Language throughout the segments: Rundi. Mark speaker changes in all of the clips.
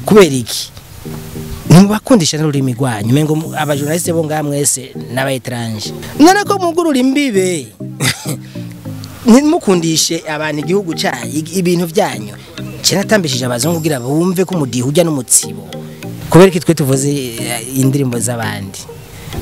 Speaker 1: Kubera iki ntimubakundisha n'ururimi rwanyu? Umengo abajournaliste bo ngaha mwese n'aba étranger. None ko mugurura imbibe, ntimukundishe abantu igihugu cyanyu, ibintu byanyu. Kinatambishije abazungu kugira bumve ko umudiho ujya n'umutsibo. Kubera iki twe tuvuze indirimbo z'abandi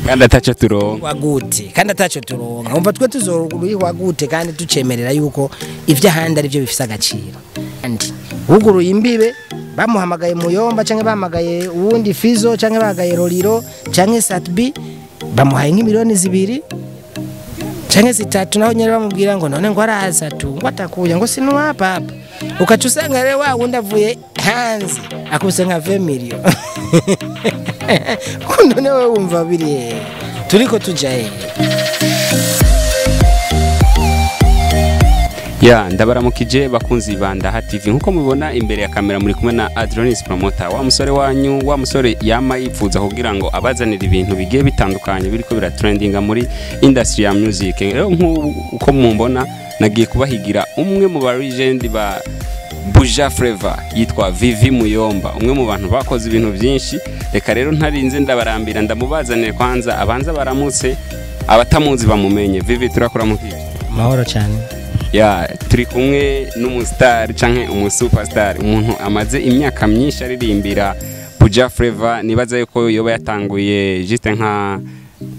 Speaker 2: kandi ataco turonka?
Speaker 1: Wagute kandi ataco turonka? Umva, twe tuzorihwa gute kandi tucemerera yuko ivy'ahandi ari byo bifise agaciro? Kandi wuguruye imbibe, bamuhamagaye Muyomba canke bahamagaye uwundi Fizo canke bahamagaye Roriro canke Satbi, bamuhaye nk'imiliyoni 2 canke 3, naho nyene bamubwira ngo none ngo araza tu, ngo atakuya, ngo sinuwa papa. Ukaca usanga rero wa wundi avuye hanze akubise nka 20 million. None wewe wumva biri hehe? Turiko tuja hehe?
Speaker 2: Ya, ndabaramukije bakunzi ba Ndaha TV. Nkuko mubibona imbere ya kamera muri kumwe na Adronis Promoter, wa musore wanyu, wa musore yama yifuza kugira ngo abazanire ibintu bigiye bitandukanye biriko biratrendinga muri industry ya music. Rero nkuko mumbona, nagiye kubahigira umwe mu ba legend ba Buja Flavor yitwa Vivi Muyomba, umwe mu bantu bakoze ibintu byinshi. Reka rero ntarinze ndabarambira, ndamubazanire kwanza abanza baramutse abatamuzi bamumenye. Vivi, turakuramukiye.
Speaker 1: Mahoro cyane.
Speaker 2: Ya, turi kumwe n'umustar canke umusuperstar, umuntu amaze imyaka myinshi aririmbira Buja Flavor. Nibaza yuko yoba yatanguye juste nka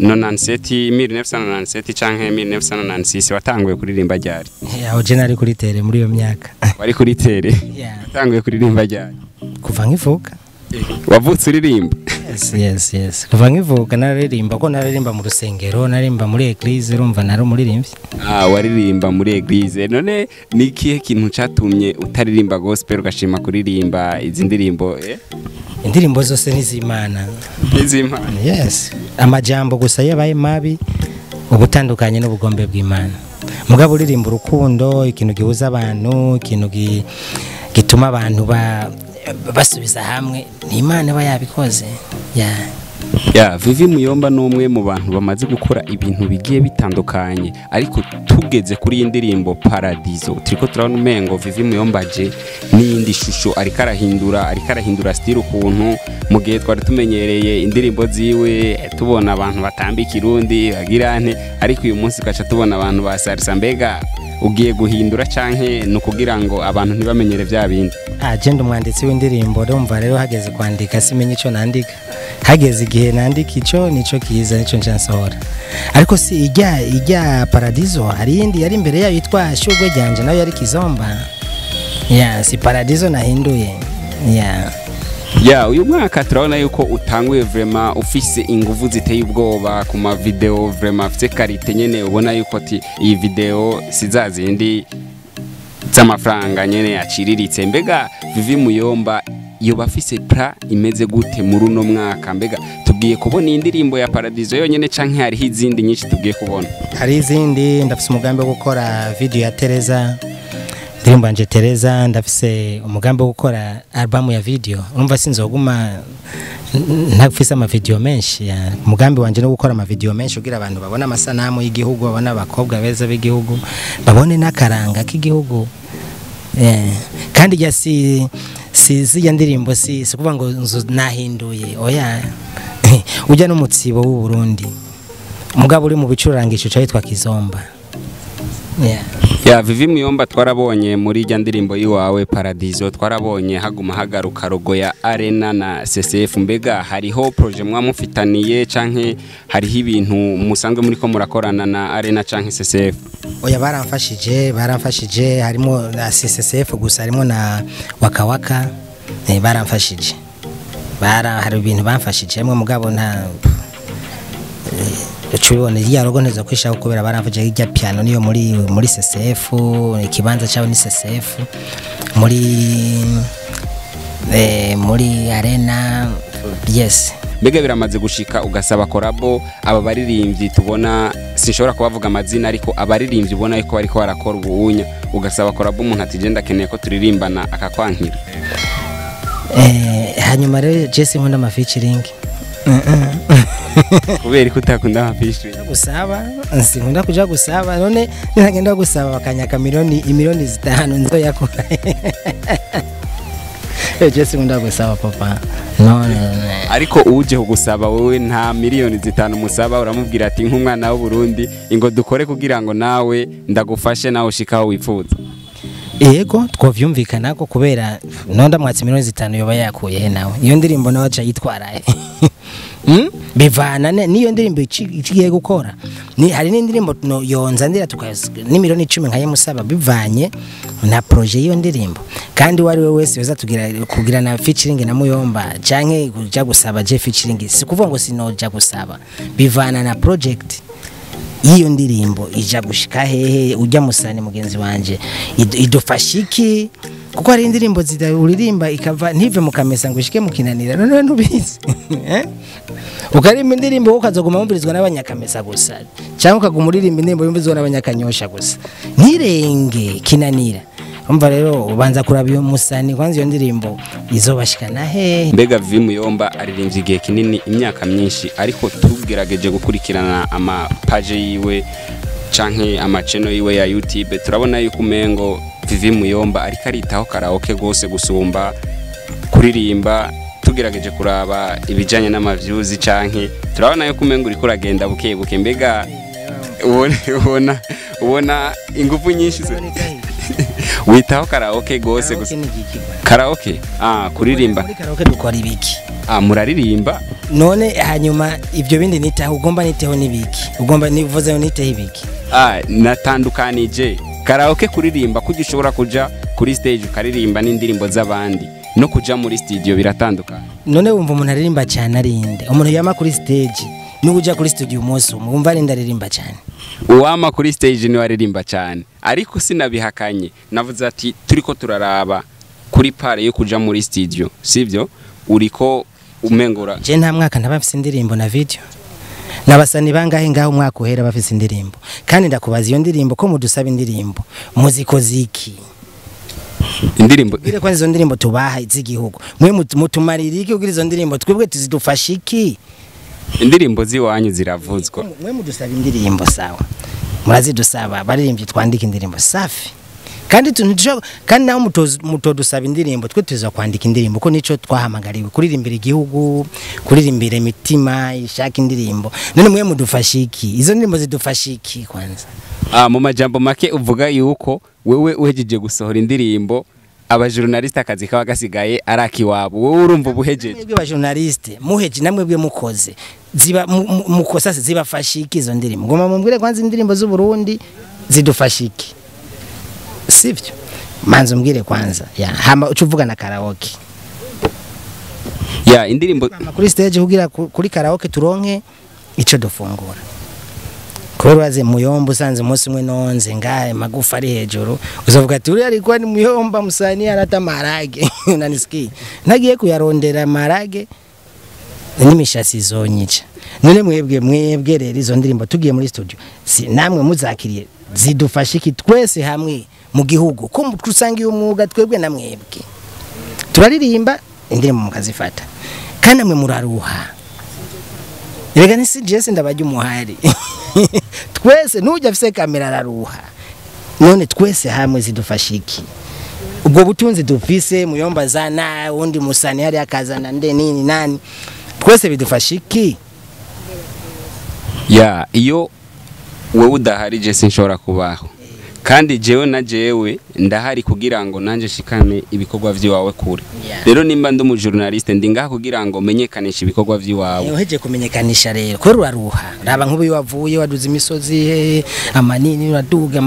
Speaker 2: 97, 1997 canke 1996. Watanguye kuririmba ryari?
Speaker 1: Aho je nari kuri terrain muri iyo myaka.
Speaker 2: Wari kuri terrain?
Speaker 1: Yeah.
Speaker 2: Watanguye kuririmba ryari?
Speaker 1: Kuva nkivuka.
Speaker 2: Wavutse uririmba?
Speaker 1: Yes, kuva nkivuka nararirimba, ko nararirimba mu rusengero, naririmba muri église. Urumva nari umuririmbyi.
Speaker 2: Ah, waririmba muri église. None ni ikihe kintu catumye utaririmba gospel ugashima kuririmba izi ndirimbo, eh?
Speaker 1: Indirimbo zose nizimana.
Speaker 2: N'iz'Imana.
Speaker 1: Yes, amajambo gusa yabaye mabi ubutandukanye n'ubugombe bw'Imana. Mugabo uririmba urukundo, ikintu gihuza abantu, ikintu gituma abantu basubiza hamwe, ni Imana iba yabikoze, yeah.
Speaker 2: Ya, Vivi Muyomba ni umwe mu bantu bamaze gukora ibintu bigiye bitandukanye, ariko tugeze kuri iyi ndirimbo Paradiso, turiko turabona umengo Vivi Muyomba je n'iyindi shusho, ariko arahindura style ukuntu. Mu gihe twari tumenyereye indirimbo ziwe tubona abantu batamba ikirundi bagira nte, ariko uyu munsi tugaca tubona abantu ba salsa. Mbega ugiye guhindura canke ni ukugira ngo abantu ntibamenyere vya bindi?
Speaker 1: Ah, je ndi umwanditsi w'indirimbo. Ndumva rero hageze kwandika simenye ico nandika. Hageze igihe nandika ico nico kiza, nico nca nsohora. Ariko si ijya Paradiso, hari iyindi yari imbere yayo yitwa Shugwe Ryanje, nayo yari kizomba. Yeah, si Paradiso nahinduye, yeah.
Speaker 2: Ya, uyu mwaka turabona yuko utanguye vraiment ufise inguvu ziteye ubwoba ku ma video, vraiment afise qualité nyene, ubona yuko ati iyi video si za zindi z'amafaranga nyene aciriritse. Mbega Vivi Muyomba yoba afise plan imeze gute muri uno mwaka? Mbega tugiye kubona indirimbo ya Paradiso yonyene canke hariho izindi nyinshi tugiye kubona?
Speaker 1: Hari izindi. Ndafise umugambi wo gukora video ya Teresa, indirimbo yanje Teresa. Ndafise umugambi wo gukora album ya video. Urumva sinzoguma ntafise ama video menshi ya. Umugambi wanje no gukora ama video menshi kugira abantu babone amasanamu y'igihugu, babone abakobwa beza b'igihugu, babone n'akaranga k'igihugu. Kandi rya si zirya ndirimbo, si kuvuga ngo nahinduye, oya. Ujya n'umutsibo w'u Burundi, mugabo uri mu bicurangisho cyitwa kizomba, yeah.
Speaker 2: Ya, Vivi Muyomba, twarabonye muri ijya ndirimbo yiwawe Paradiso, twarabonye haguma hagaruka logo ya Arena na CCF. Mbega hariho projet mwa mufitaniye canke hariho ibintu musanzwe muri ko murakorana na Arena canke CCF?
Speaker 1: Oya, baramfashije. Harimo na CCF gusa, harimo na Waka Waka. Baramfashije, hari ibintu bamfashije mwe, mugabo nta ucubibona iya logo ntezo kwishaka, kubera baramfashije. Ijya piano niyo muri CCF, ikibanza cyabo ni CCF, muri Arena, yes.
Speaker 2: Mbega biramaze gushika ugasaba collabo aba baririmbyi tubona? Sinshobora kubavuga amazina, ariko abaririmbyi ubona yuko bariko barakora ubunya, ugasaba collabo umuntu ati je ndakeneye ko turirimbana, akakwankira?
Speaker 1: Hanyuma rero Jesse, nkunda ama featuring.
Speaker 2: Kubera ko utakunda amafishi?
Speaker 1: Gusaba, sinkunda kuja gusaba. None nagenda gusaba bakanyaka miliyoni, imiliyoni 5 nzoyakura? Je sinkunda gusaba papa, no, no, no.
Speaker 2: Ariko uje kugusaba wowe nta 5 miliyoni musaba, uramubwira ati nk'umwana w'u Burundi ingo dukore kugira ngo nawe ndagufashe nawe ushika aho wifuza.
Speaker 1: Yego, twovyumvikana ko kubera nonda mwatsi 5 miliyoni yoba yakuye he nawe iyo ndirimbo nawe aca yitwara he? Bivana niyo ndirimbo ikigiye gukora ni hari n'indirimbo no, yonza ndira ni 10 miliyoni nkayimusaba bivanye na projet y'iyo ndirimbo. Kandi uwo ari we wese yoza tugira kugira na featuring na Muyomba canke kuja gusaba je featuring, si kuvuga ngo sinoja gusaba, bivana na project y'iyo ndirimbo ija gushika hehe, ujya musani mugenzi wanje idufasha iki, kuko hari indirimbo uririmba ikava ntive mu Kamesa ngo ishike mu Kinanira. None ntubizi, eh? Ukaririmba indirimbo wowe ukazoguma wumvirizwa n'abanyakamesa gusa, cyangwa ukaguma uririmba indirimbo yumvirizwa n'abanyakanyosha gusa ntirenge Kinanira. Umva rero, ubanza kuraba iyo musani kwanza iyo ndirimbo izobashikana hehe.
Speaker 2: Mbega Vivi Muyomba aririmbye igihe kinini, imyaka myinshi, ariko tugerageje gukurikirana ama page yiwe canke ama channel yiwe ya YouTube, turabona yuko umengo Vivi Muyomba ariko aritaho karaoke gose gusumba kuririmba. Tugerageje kuraba ibijanye n'ama views canke turabona yuko umengo uriko uragenda buke buke. Mbega ubona ingufu nyinshi witaho karaoke gose gusa? Karaoke, kuririmba.
Speaker 1: Muri karaoke dukora ibiki?
Speaker 2: Muraririmba.
Speaker 1: None hanyuma ibyo bindi nitaho ugomba niteho n'ibiki? Ugomba nivuze niteho ibiki?
Speaker 2: Natandukanije karaoke, kuririmba kuko ushobora kuja kuri stage ukaririmba n'indirimbo z'abandi, no kuja muri studio biratandukanye.
Speaker 1: None wumva umuntu aririmba cyane arinde umuntu yama kuri stage n'uja kuri studio umunsi umwe, wumva arinde aririmba cyane?
Speaker 2: Uwama kuri stage niwe aririmba cyane, ariko sinabihakanye, navuze ati turiko turaraba kuri part yo kuja muri studio, sivyo? Uriko umengura.
Speaker 1: Je nta mwaka ntaba mfise indirimbo na video. Nabasani bangahe ngaho umwaka uhera bafise indirimbo? Kandi ndakubaza, iyo ndirimbo ko mudusaba indirimbo, muzikoze iki?
Speaker 2: Indirimbo
Speaker 1: Bwire ko izo ndirimbo tubaha z'igihugu, mwe mutumarira iki kugira izo ndirimbo twebwe tuzidufasha iki?
Speaker 2: Indirimbo ziwanyu ziravuzwa.
Speaker 1: Mwe mudusaba indirimbo, sawa, murazidusaba, baririmbyi twandika indirimbo, safi. Kandi kandi naho mutodusaba indirimbo, twe tuza kwandika indirimbo ko nico twahamagariwe, kuririmbira igihugu, kuririmbira imitima ishaka indirimbo. None mwe mudufasha iki? Izo ndirimbo zidufasha iki kwanza?
Speaker 2: Mu majambo make uvuga yuko wewe uhejeje gusohora indirimbo, abajournaliste akazi kaba gasigaye arakiwabo, wowe urumva ubuhejeje.
Speaker 1: Mwebwe ba journaliste muheje namwe bwe mukoze ziba mukosa zibafasha iki izo ndirimbo? Ngoma mumbwire kwanza, indirimbo z'u Burundi zidufasha iki? Sivyo? Manza umbwire kwanza ya hama uca uvuga na karaoke.
Speaker 2: Ya indirimbo.
Speaker 1: Mama kuri stage kugira kuri karaoke turonke ico dufungura, kubera urazi Muyomba usanze umunsi umwe nonze ngahe magufa ari hejuru, uzavuga ati uriya ariko ni Muyomba musani arata marage unanisikia, nagiye kuyarondera marage n'imishasi izonyica. None mwebwe rero izo ndirimbo tugiye muri studio, si namwe muzakiriye, zidufasha iki twese hamwe mu gihugu ko dusangiye umwuga? Twebwe na mwebwe turaririmba indirimbo mukazifata, kandi namwe muraruha. Erega ni si jese ndabajya umuhari, twese nujya afise kamera araruha. None twese hamwe zidufasha iki? Ubwo butunzi dufise, Muyomba zana undi musani hari akazana nde nini nani, twese bidufasha iki?
Speaker 2: Ya iyo wewe udahari je sinshobora kubaho, kandi jewe na jewe ndahari kugira ngo nanje shikane ibikorwa vy'iwawe kure. Rero nimba ndi umujournaliste, ndi ngaha kugira ngo menyekanishe ibikorwa vy'iwawe.
Speaker 1: Uheje kumenyekanisha rero, kubera uraruha. Raba nk'ubu iyo wavuye waduze imisozi he amanini, uraduga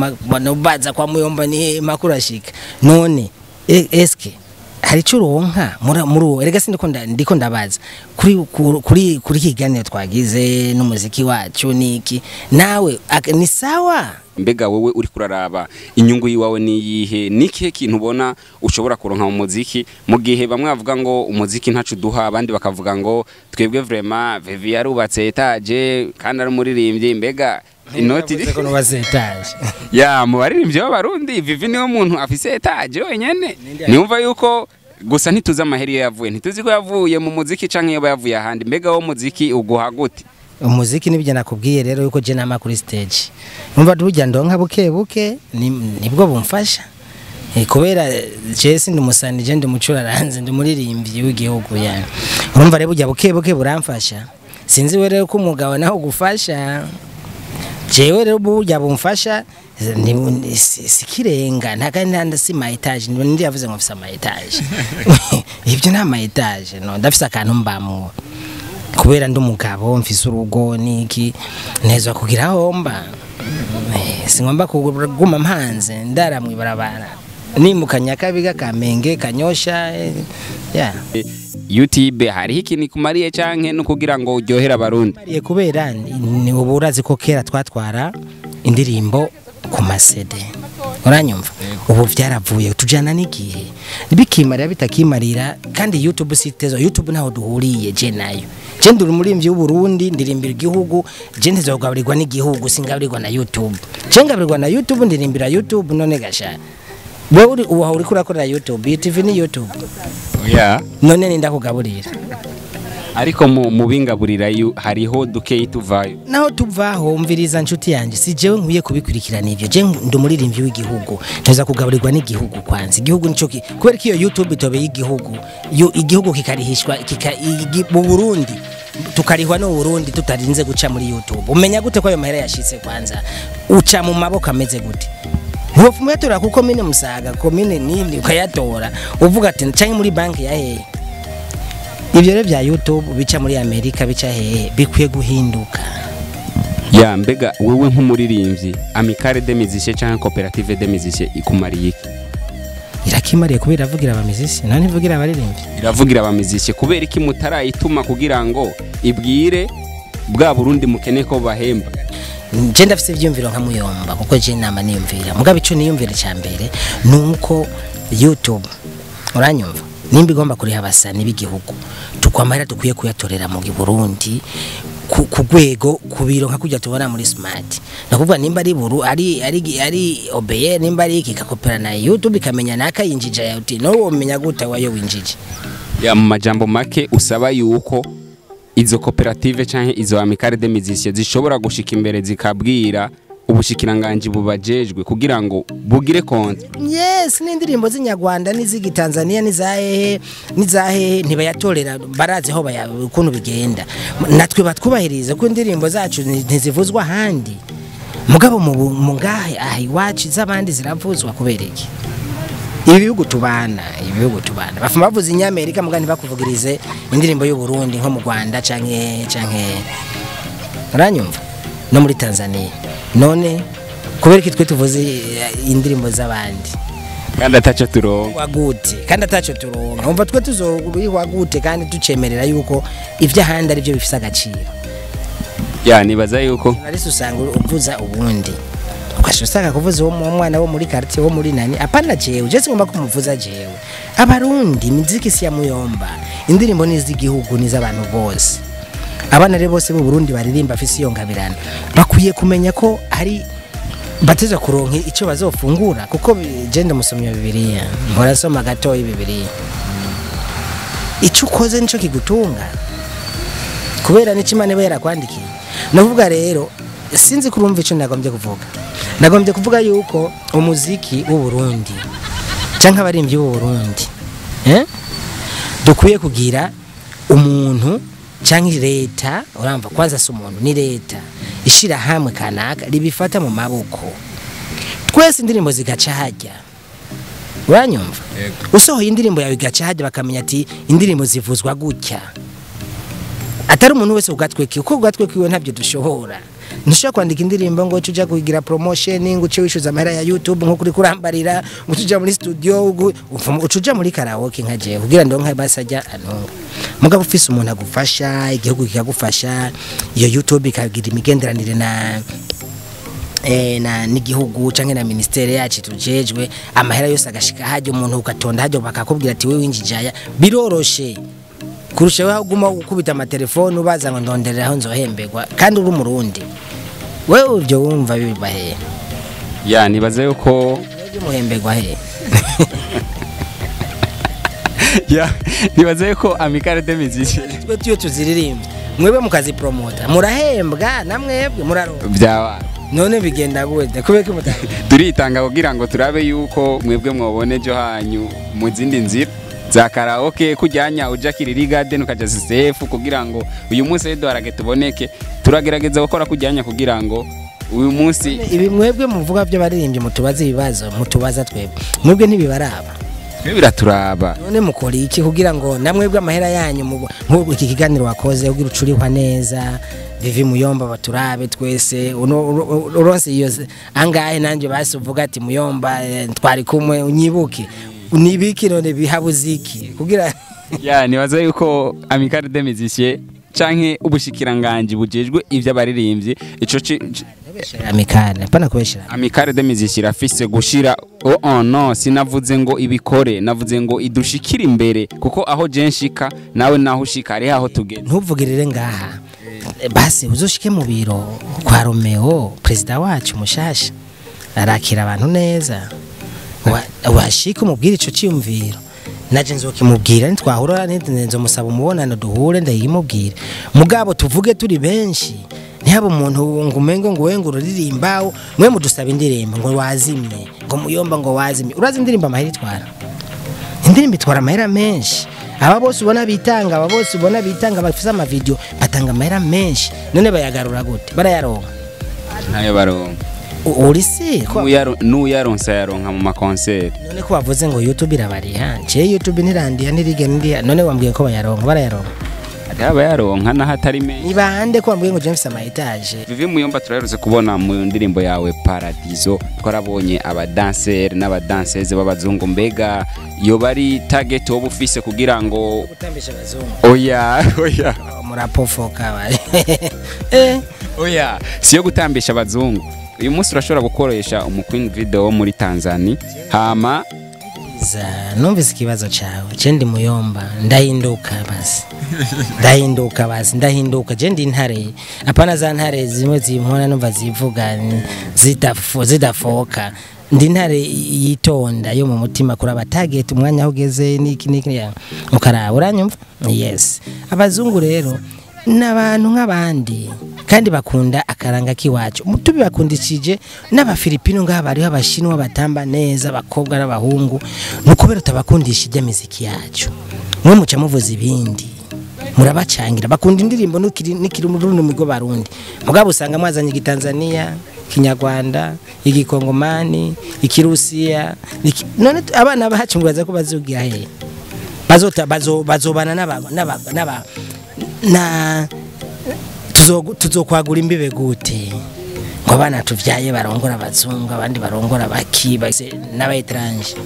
Speaker 1: baza kwa Muyomba ni he makuru ashika. None eske hari icyo uronka muri uwo? Erega sindiko ndiko ndabaza kuri kiganiro twagize n'umuziki wacu niki nawe ni sawa.
Speaker 2: Mbega wewe uri kuraraba inyungu yiwawe ni iyihe? Nikihe kintu ubona ushobora kuronka mu muziki, mu gihe bamwe bavuga ngo umuziki ntacu duha, abandi bakavuga ngo twebwe vraiment Vivi yarubatse étage kandi ari umuririmbyi? Mbega inoti
Speaker 1: Yavuze ko nubatse étage?
Speaker 2: Ya mu baririmbyi b'Abarundi, Vivi niwe muntu afise étage wenyene. Niwumva yuko gusa ntituzi amaheri iyo yavuye, ntituzi ko yavuye mu muziki canke yoba yavuye ahandi. Mbega wo muziki uguha gute?
Speaker 1: Umuziki nibyo nakubwiye rero yuko je nama kuri stage, numva burya ndonka buke buke, nibwo bumfasha. Kubera je sindi umusani, je ndi umucuraranze, ndi umuririmbyi w'igihugu yani. Urumva rero burya buke buke buramfasha. Sinzi we rero ko umugabo naho gufasha. Jewe rero burya bumfasha sikirenga nta si ma étage, ndi yavuze ngo mfise ama étage. Ibyo nta ma étage, no ndafise akantu mbamwo. Kubera ndi umugabo mfise urugo niki ntezwa kugira homba. Singomba kuguma mpanze ndara mwibarabara. Nimuka Nyakabiga, Kamenge, Kanyosha, yeah.
Speaker 2: YouTube hariho ikintu ikumariye canke no kugira ngo uryohere abarundi?
Speaker 1: Mariye kubera ni ubu urazi ko kera twatwara indirimbo ku ma CD. Uranyumva? Ubu byaravuye tujana n'igihe. Bikimarira bitakimarira kandi YouTube sitezo, YouTube naho duhuriye je nayo. Je nduri umurimbyi w'u Burundi, ndirimbira igihugu, je ntizogaburirwa n'igihugu, singaburirwa na YouTube. Je ngaburirwa na YouTube, ndirimbira YouTube none gasha. Wewe uri ubu uri kurakorera YouTube, TV ni YouTube.
Speaker 2: Yeah.
Speaker 1: None ninda kugaburira.
Speaker 2: Ariko mu bingaburira hariho dukeyi tuvayo.
Speaker 1: Naho tuvaho umviriza nshuti yanje, si jewe nkwiye kubikurikirana ivyo. Je ndi umuririmbyi w'igihugu, ntoza kugaburirwa n'igihugu kwanza. Igihugu nico kubera ko iyo YouTube itobeye igihugu, yo igihugu kikarihishwa mu Burundi tukarihwa no Burundi tutarinze guca muri YouTube. Umenya gute ko ayo mahera yashitse kwanza? Uca mu maboko ameze gute? Ntiwofu muyatora ku komine Musaga, komine nini ukayatora uvuga ati canke muri banki ya hehe. Ibyo rero bya YouTube bica muri Amerika bica hehe bikwiye guhinduka.
Speaker 2: Ya mbega wewe nk'umuririmbyi, Amicale des Musiciens canke Coopérative des Musiciens ikumariye iki?
Speaker 1: Irakimariye kubera iravugira aba musiciens, nani ivugira abaririmbyi?
Speaker 2: Iravugira aba musiciens kubera iki mutarayituma kugira ngo ibwire bwa Burundi mukene ko bahemba?
Speaker 1: Je ndafise ivyumviro nka muyomba kuko je nama niyumvira. Mugabe ico niyumvira ca mbere nuko YouTube uranyumva nimba igomba kuriha abasani b'igihugu tukwamara dukwiye kuyatorera mu Burundi ku rwego kubiro nka kujya tubona muri smart. Nakuvuga nimba ari buru ari ari ari obeye nimba ari iki kakopera na YouTube ikamenya naka yinjija ya uti no womenya gute wayo winjije.
Speaker 2: Ya mu majambo make usaba yuko izo koperative canke izo Amicale des Musiciens zishobora gushika imbere zikabwira ubushikiranganje bubajejwe kugira ngo bugire konti.
Speaker 1: Yes, n'indirimbo z'inyarwanda n'izigi Tanzania n'izahehe n'izahehe ntibayatorera barazi ho ukuntu bigenda. Natwe batwubahirize ko indirimbo zacu ntizivuzwa handi. Mugabo mu ngahe aha iwacu z'abandi ziravuzwa kubera iki? Ibihugu tubana, ibihugu tubana. Bafuma bavuza inyamerika mugani bakuvugirize indirimbo y'u Burundi nko mu Rwanda canke uranyumva no muri Tanzania. None kubera iki twe tuvuze indirimbo z'abandi
Speaker 2: kandi ataco turonka
Speaker 1: wagute, kandi ataco turonka umva twe tuzorihwa gute kandi tucemerera yuko ivy'ahandi ari byo bifise agaciro.
Speaker 2: Ya nibaza yuko
Speaker 1: narisi usanga uvuza ubundi ukashusaka kuvuza uwo mwana wo muri quartier wo muri nani apana jewe je singomba kumuvuza jewe. Abarundi imiziki si ya muyomba, indirimbo ni iz'igihugu ni z'abantu bose. Abana rero bose b'u Burundi baririmba afise iyo ngabirano bakwiye kumenya ko hari bateza kuronka ico bazofungura kuko je ndamusomye Bibiliya mpora soma gatoyi Bibiliya. Ico ukoze nico kigutunga kubera nico Imana iba yarakwandikiye. Navuga rero sinzi kurumva ico nagombye kuvuga. Nagombye kuvuga yuko umuziki w'u Burundi canke abarimvyi b'u Burundi dukwiye kugira umuntu canke leta, uramva kwanza si umuntu ni leta ishira hamwe kanaka ribifata mu maboko twese indirimbo zigaca hajya. Uranyumva? Usohoye indirimbo yawe igaca hajya bakamenya ati indirimbo zivuzwa gutya. Atari umuntu wese ugatweki uko ugatwekiwe ntabyo dushobora. Ntushobora kwandika indirimbo ngo uce uja kugira promotion ngo uce wishuza amahera ya YouTube nko kuri kurambarira ngo uce uja muri studio uce uja muri karaoke nka jewe kugira ndonke basajya anonga. Mugabo ufise umuntu agufasha, igihugu kikagufasha, iyo YouTube ikagira imigenderanire na na n'igihugu canke na ministere yacu tujejwe, amahera yose agashika hajya umuntu ukatonda hajya bakakubwira ati wewe winjijaya biroroshe kurusha wewe uguma ukubita amatelefone ubaza ngo ndonderera aho nzohemberwa kandi uri umurundi. Wewe ivyo wumva biba he?
Speaker 2: Ya nibaza yuko
Speaker 1: muhemberwa he?
Speaker 2: Ya nibaza yuko Amicale des Musiciens
Speaker 1: twe tuyo tuziririmba mwebwe mukazi promota murahembwa namwebwe muraronka
Speaker 2: byawa.
Speaker 1: None bigenda gute kubera ko mutanga?
Speaker 2: Turitanga kugira ngo turabe yuko mwebwe mwobone ejo hanyu mu zindi nzira za karaoke, kujyanya uja Kiriri Garden ukaja CCF, kugira ngo uyu munsi Edouard tuboneke. Turagerageza gukora kujyanya kugira ngo uyu munsi
Speaker 1: ibi mwebwe muvuga byo baririmbye mutubaze ibibazo mutubaza twebwe, mwebwe ntibibaraba.
Speaker 2: Twe biraturaba.
Speaker 1: None mukora iki kugira ngo namwebwe amahera yanyu nk'ubu iki kiganiro wakoze kugira ucurihwa neza, Vivi Muyomba baturabe twese, uronse iyo angahe nanje basi uvuga ati Muyomba twari kumwe unyibuke unibiki, none bihabuziki kugira
Speaker 2: ya nibaza yuko Amicale des Musiciens canke ubushikiranganje bujejwe ivy'abaririmbyi ico
Speaker 1: Amicale pana kubeshera
Speaker 2: Amicale des Musiciens irafise gushira oh no, sinavuze ngo ibikore, navuze ngo idushikire imbere, kuko aho je nshika nawe naho ushika ari aho tugeze.
Speaker 1: Ntuvugirire ngaha basi uzoshike mu biro kwa Romeo president wacu mushasha, arakira abantu neza, washika umubwira ico ciyumviro, naje nzokimubwira nitwahura nzomusaba umubonano duhure ndayimubwira. Mugabo tuvuge turi benshi, ntihaba umuntu ngo umengo ngo wenga ururirimba, mwe mudusaba indirimbo ngo wazimye, ngo Muyomba ngo wazimye. Urazi indirimbo amahera itwara? Indirimbo itwara amahera menshi. Aba bose ubona bitanga, aba bose ubona bitanga bafise ama video batanga amahera menshi, none bayagarura gute? Barayaronka?
Speaker 2: Ntayo baronka.
Speaker 1: Uri si ko
Speaker 2: nuyaronsa yaronka mu makonseri.
Speaker 1: None ko bavuze ngo YouTube irabariha, je YouTube ntirandiya ntirige ndiya, none wambwiye ko bayaronka, barayaronka?
Speaker 2: Aba yaronka naho atari menshi.
Speaker 1: Ni bande ko wambwiye ngo James ama etage?
Speaker 2: Vivi Muyomba turaherutse kubona mu ndirimbo yawe Paradiso, twarabonye abadanseri n'abadanseze b'abazungu, mbega iyo bari target wowe ufise kugira ngo
Speaker 1: gutambisha abazungu?
Speaker 2: Oya oya,
Speaker 1: murapofoka bari.
Speaker 2: Oya, siyo gutambisha abazungu. Uyu munsi urashobora gukoresha umu Queen Video wo muri Tanzania hama
Speaker 1: numvise ikibazo cawe. Je ndi Muyomba ndahinduka basi, ndahinduka basi, ndahinduka. Je ndi intare, apana za ntare zimwe zimpona numva zivuga zidafoka. Ndi intare yitonda yo mu mutima kuraba target umwanya aho ugeze niki niki ukaraba, uranyumva? Yes. Abazungu rero n'abantu nk'abandi kandi bakunda akaranga kiwacu, tubibakundishije. N'abafilipino ngaha bariho, abashinwa batamba neza, abakobwa n'abahungu, nukubera utabakundishije imiziki yacu. Mwe muca muvuza ibindi, murabacangira, bakunda indirimbo n'ikiri mu rurimi rw'Abarundi. Mugabo usanga mwazanye igitanzania, Kinyarwanda, igikongomani, ikirusiya. None abana bacu mubaza ko bazugira he? Bazota bazobana n'aba na tuzokwagura imbibe gute ngo abana tuvyaye barongora abazungu, abandi barongora abaki n'aba étranger?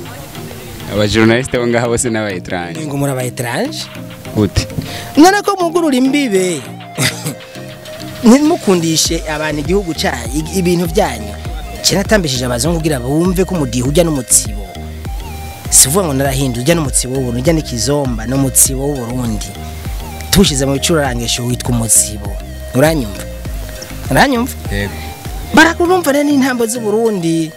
Speaker 2: Aba journaliste bo ngaha bose n'aba étranger.
Speaker 1: Ngo muri aba étranger
Speaker 2: gute?
Speaker 1: None ko mugurura imbibe ntimukundishe abantu igihugu cyanyu ibintu byanyu. Kinatambishije abazungu kugira bumve ko umudiho ujya n'umutsibo, sivuga ngo narahindu ujya n'umutsibo w'Uburundi, ujya n'ikizomba n'umutsibo w'Uburundi tushize mu bicurangisho witwa umutsibo. Uranyumva? Uranyumva?
Speaker 2: Yego.
Speaker 1: Barakurumva rero n'intambo z'u Burundi.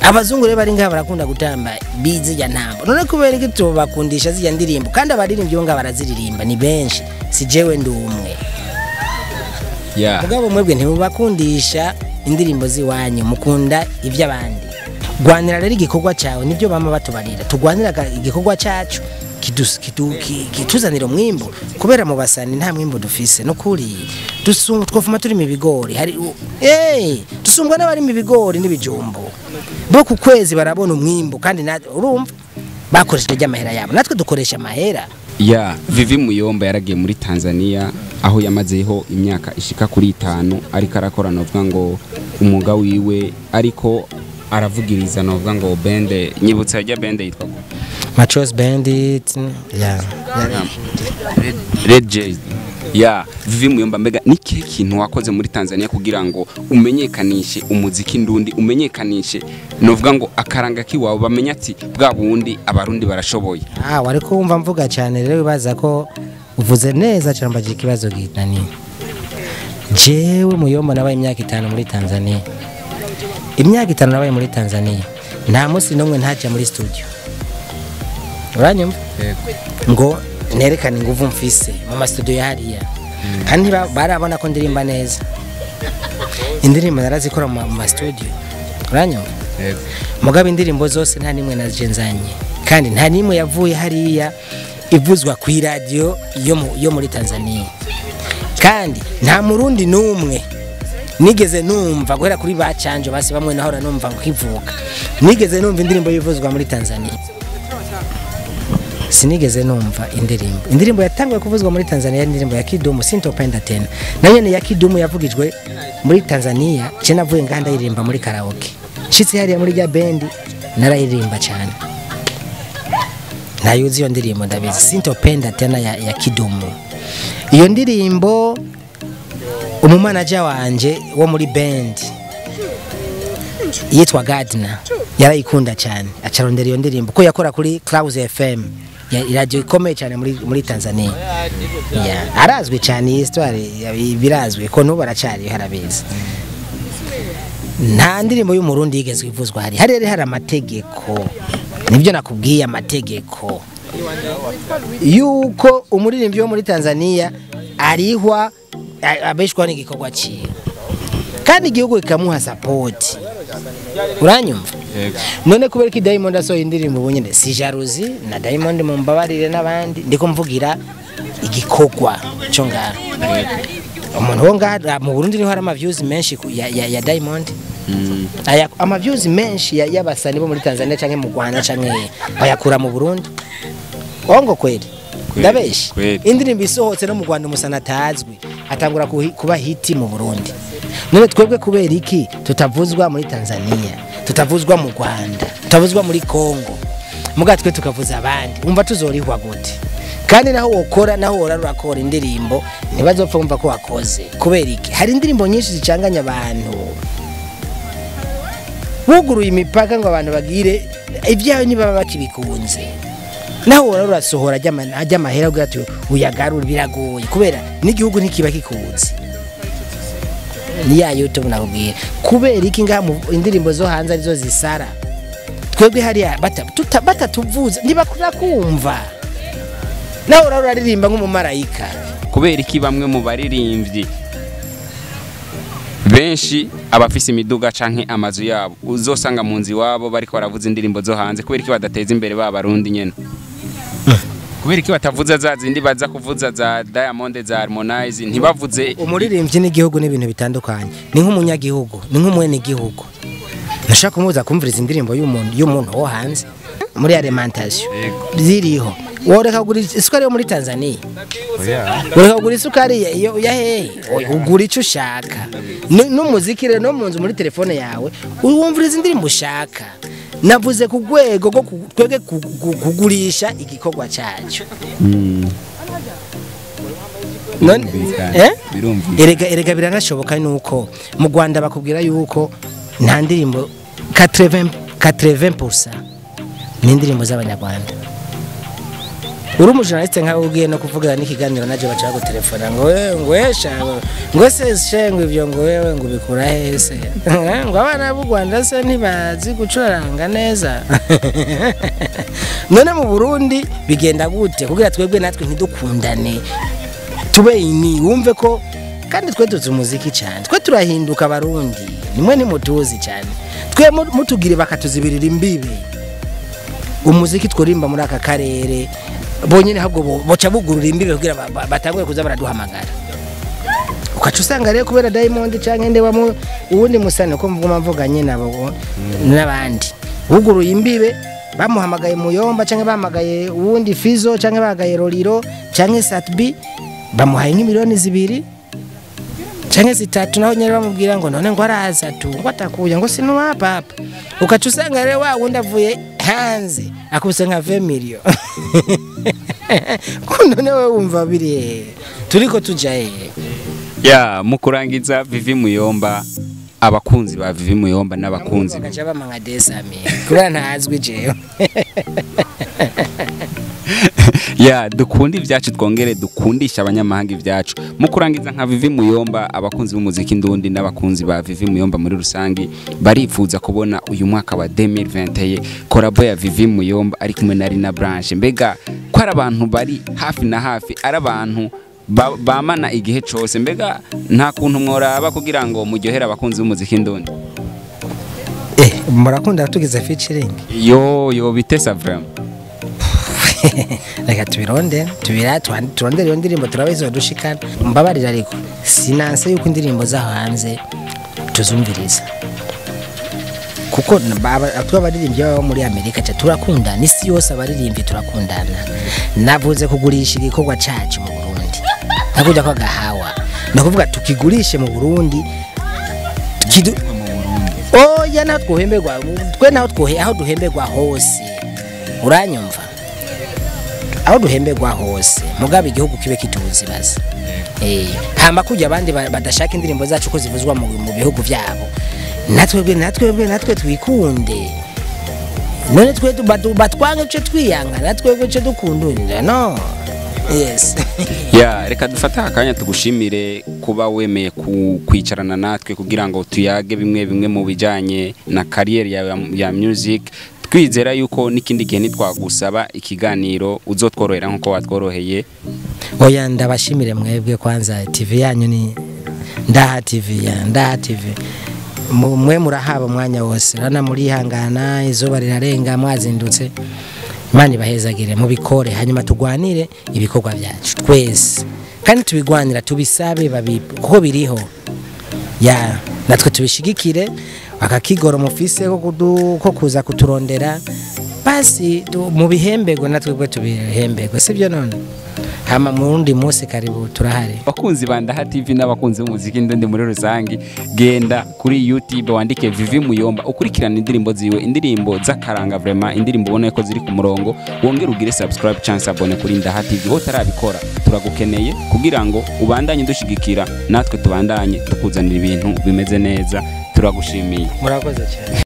Speaker 1: Abazungu rero bari ngaha barakunda gutamba bizi ya ntambo. None kubera iki tubakundisha zijya ndirimbo kandi abaririmbyi bo ngaha baraziririmba ni benshi, si jewe ndi umwe.
Speaker 2: Yeah.
Speaker 1: Mugabo mwebwe ntibubakundisha indirimbo ziwanyu, mukunda iby'abandi. Gwanira rero igikorwa cyawe nibyo bama batubarira. Tugwanira igikorwa cyacu kituzanira umwimbo, kubera mu basani nta mwimbo dufise nukuri. Twofuma turi mu bigori hari dusumbwa n'abari mu bigori n'ibijumbo bo ku kwezi barabona umwimbo, kandi urumva bakoresheje ry'amahera yabo, natwe dukoresha amahera.
Speaker 2: Ya Vivi Muyomba yaragiye muri Tanzania aho yamazeho imyaka ishika kuri 5 ariko arakora novuga ngo umwuga wiwe, ariko aravugiriza novuga ngo bende nyibutsa ya bende yitwa
Speaker 1: Machos Bandit, yeah.
Speaker 2: Red Jazz. Ya Vivi Muyomba, mbega ni kihe kintu wakoze muri Tanzania kugira ngo umenyekanishe umuziki ndundi, umenyekanishe novuga ngo akaranga kiwawe bamenye ati bwa bundi abarundi barashoboye?
Speaker 1: Wariko wumva mvuga cyane rero bibaza ko uvuze neza cyane, mbaje ikibazo gitani. Jewe Muyomba nabaye imyaka 5 muri Tanzania. Imyaka 5 nabaye muri Tanzania. Nta munsi n'umwe ntaja muri studio. Uranyumva?
Speaker 2: Yego.
Speaker 1: Ngo nerekane inguvu mfise mu ma studio ya hariya. Kandi barabona ko ndirimba neza. Indirimbo narazikora mu ma studio, uranyumva?
Speaker 2: Yego.
Speaker 1: Mugabo indirimbo zose nta nimwe nazenzanye, kandi nta nimwe yavuye hariya ivuzwa ku radio yo muri Tanzania, kandi nta murundi numwe nigeze numva guhera kuri bacanje basi bamwe nahora numva nkivuka, nigeze numva indirimbo yivuzwa muri Tanzania. Sinigeze numva indirimbo yatanguye kuvuzwa muri Tanzania, indirimbo ya Kidumu Sintopenda Tena, nayo ni ya Kidumu yavugijwe muri Tanzania. Ce navuye nganda irimba muri karaoke, nshitse hariya muri rya bendi narayirimba cyane, ntayuzi iyo ndirimbo ndabizi, Sintopenda Tena ya Kidumu. Iyo ndirimbo umumanager wanje wo muri band yitwa Gardner yarayikunda cyane, acarondera iyo ndirimbo ko yakora kuri Clouds FM, ya radio ikomeye cyane muri Tanzania. Yeah, arazwi cyane, iyi histoire birazwi ko nubu aracari harabizi. Nta ndirimbo y'umurundi yigeze ivuzwa hari hari amategeko, nibyo nakubwiye, amategeko yuko umuririmbyi wo muri Tanzania arihwa abeshwa n'igikorwa ciwe, kandi igihugu kikamuha support, uranyumva?
Speaker 2: Yego.
Speaker 1: None kubera ko Diamond asohoye indirimbo ubu nyene, si jalousie na Diamond mumbabarire n'abandi, ndiko mvugira igikorwa cyo ngaho. Umuntu wo ngaha mu Burundi niho hari ama views menshi ya Diamond. Aya ama views menshi y'abasani bo muri Tanzania canke mu Rwanda canke bayakura mu Burundi. Ongo kweli? Ndabeshi.
Speaker 2: Kweli.
Speaker 1: Indirimbo isohotse no mu Rwanda umusana atazwi atangura kuba hiti mu Burundi. None twebwe kubera iki tutavuzwa muri Tanzania, tutavuzwa mu Rwanda, tutavuzwa muri Congo, muga twe tukavuza abandi, umva tuzorihwa gute? Kandi naho wokora, naho worarurakora indirimbo ntibazopfa wumva ko wakoze. Kubera iki? Hari indirimbo nyinshi zicanganya abantu, wuguruye imipaka ngo abantu bagire ibyawe nibaba bakibikunze, naho worarurasohora ajya amahera ugira ati uyagarura, biragoye kubera n'igihugu ntikiba kikuzi. Ni ya YouTube nakubwira. Kubera iki ngaha indirimbo zo hanze arizo zisara, twebwe hariya batatuvuza ntibakunda kumva, nawe uraririmba nk'umumarayika.
Speaker 2: Kubera iki bamwe mu baririmbyi benshi abafise imiduga canke amazu yabo uzosanga mu nzu iwabo bariko baravuza indirimbo zo hanze, kubera iki badateza imbere ba barundi nyene? Kubera iki batavuza za zindi baza kuvuza za Diamond za Harmonize, ntibavuze?
Speaker 1: Umuririmbyi n'igihugu n'ibintu bitandukanye, ni nk'umunyagihugu, ni nk'umwenegihugu. Nashaka kumubuza kumviriza indirimbo y'umuntu wo hanze muri alimentation ziriho. Woreka kugura isukari yo muri Tanzania, ureka kugura isukari ya hehe, ugura icyo ushaka. N'umuziki rero no mu nzu muri telefone yawe wumviriza indirimbo ushaka. Navuze ku rwego rwo twebwe kugurisha igikorwa cyacu. None
Speaker 2: Birumvikana.
Speaker 1: Erega biranashoboka nuko mu Rwanda bakubwira yuko nta ndirimbo 80% ni indirimbo z'abanyarwanda. Uri umujournaliste nkawe ugiye no kuvuga n'ikiganiro naje baca bagutelefona ngo wewe ngo esha ngo se shengwe ibyo ngo wewe ngo bikura hese ngo abana b'u Rwanda se ntibazi gucuranga neza. None mu Burundi bigenda gute kugira twebwe natwe ntidukundane, tube ini wumve ko kandi twe tuzi umuziki cyane, twe turahinduka abarundi nimwe nimutuzi cyane, twe mutugire bakatuzibirira imbibe. Umuziki tworimba muri aka karere bonyine ahubwo boca bugurura imbibe kugira batanguye kuza baraduhamagara. Ukaca usanga rero kubera Diamond canke nde wa uwundi musane ko mvuguma mvuganye nabo n'abandi buguruye imbibe, bamuhamagaye Muyomba canke bahamagaye uwundi Fizo canke bahamagaye Roriro canke Satbi, bamuhaye nk'imiliyoni 2 canke 3, naho nyene bamubwira ngo none ngo araza tu ngo atakuya ngo sinuwa papa. Ukaca usanga rero wa wundi avuye hanze akubise nka 20 million. None wewe wumva biri turiko tuja hehe?
Speaker 2: Ya mukurangiza Vivi Muyomba, abakunzi ba Vivi Muyomba n'abakunzi
Speaker 1: bakaja bamanga desami kubera ntazwi jewe.
Speaker 2: Ya dukunda ibyacu twongere dukundisha abanyamahanga ibyacu. Mukurangiza nka Vivi Muyomba, abakunzi b'umuziki ndundi n'abakunzi ba Vivi Muyomba muri rusangi barifuza kubona uyu mwaka wa 2021 collabo ya Vivi Muyomba ari kumwe na Rina Branche. Mbega ko ari abantu bari hafi na hafi, ari abantu Bamana igihe cose, mbega nta kuntu mworaba kugira ngo muryohere abakunzi b'umuziki ndundi?
Speaker 1: Murakunda tugize featuring?
Speaker 2: Yo bitesa vraiment.
Speaker 1: Reka tubironde, tubira turondere iyo ndirimbo turabe dushikana. Mbabarira, ariko sinanse yuko indirimbo zaho hanze tuzumviriza, kuko twe abaririmbyi baba muri Amerika ca turakundana, isi yose abaririmbyi turakundana. Navuze kugurisha igikorwa cacu mu Burundi, ntakujya kwa gahawa, nakuvuga tukigurishe mu Burundi. Oya, naho twohemberwa twe, naho twohe, aho duhemberwa hose, uranyumva, aho duhemberwa hose, mugabo igihugu kibe kituzi baza. Hama kujya abandi badashaka indirimbo zacu ko zivuzwa mu bihugu byabo, natwebwe twikunde. None twe batwange ce twiyanga, natwebwe ce dukundunira no yes.
Speaker 2: Ya, reka dufate akanya tugushimire kuba wemeye kwicarana natwe kugira ngo tuyage bimwe bimwe mu bijanye na carrière yawe ya music. Twizera yuko n'ikindi gihe nitwagusaba ikiganiro uzotworohera nkuko watworoheye.
Speaker 1: Oya, ndabashimire mwebwe. Kwanza TV yanyu ni Ndaha TV, ya Ndaha TV. Mwe murahaba umwanya wose, rana murihangana, izuba rirarenga mwazindutse. Imana ibahezagire, mubikore, hanyuma tugwanire ibikorwa byacu twese, kandi tubigwanira tubisabe kuko biriho ya natwe tubishigikire. Akakigoro mufise ko kuza kuturondera, basi mubihembegwe, natwe bwe tubihembegwe, sibyo? None hama mu wundi munsi karibu, turahari.
Speaker 2: Bakunzi ba Ndaha TV n'abakunzi b'umuziki ndundi muri rusangi, genda kuri YouTube wandike Vivi Muyomba, ukurikirana indirimbo ziwe, indirimbo z'akaranga vraiment, indirimbo ubona ko ziri ku murongo. Wongere ugire subscribe chance abone kuri Ndaha TV ho utarabikora. Turagukeneye kugira ngo ubandanye dushigikira, natwe tubandanye tukuzanira ibintu bimeze neza. Turagushimiye.
Speaker 1: Murakoze cyane.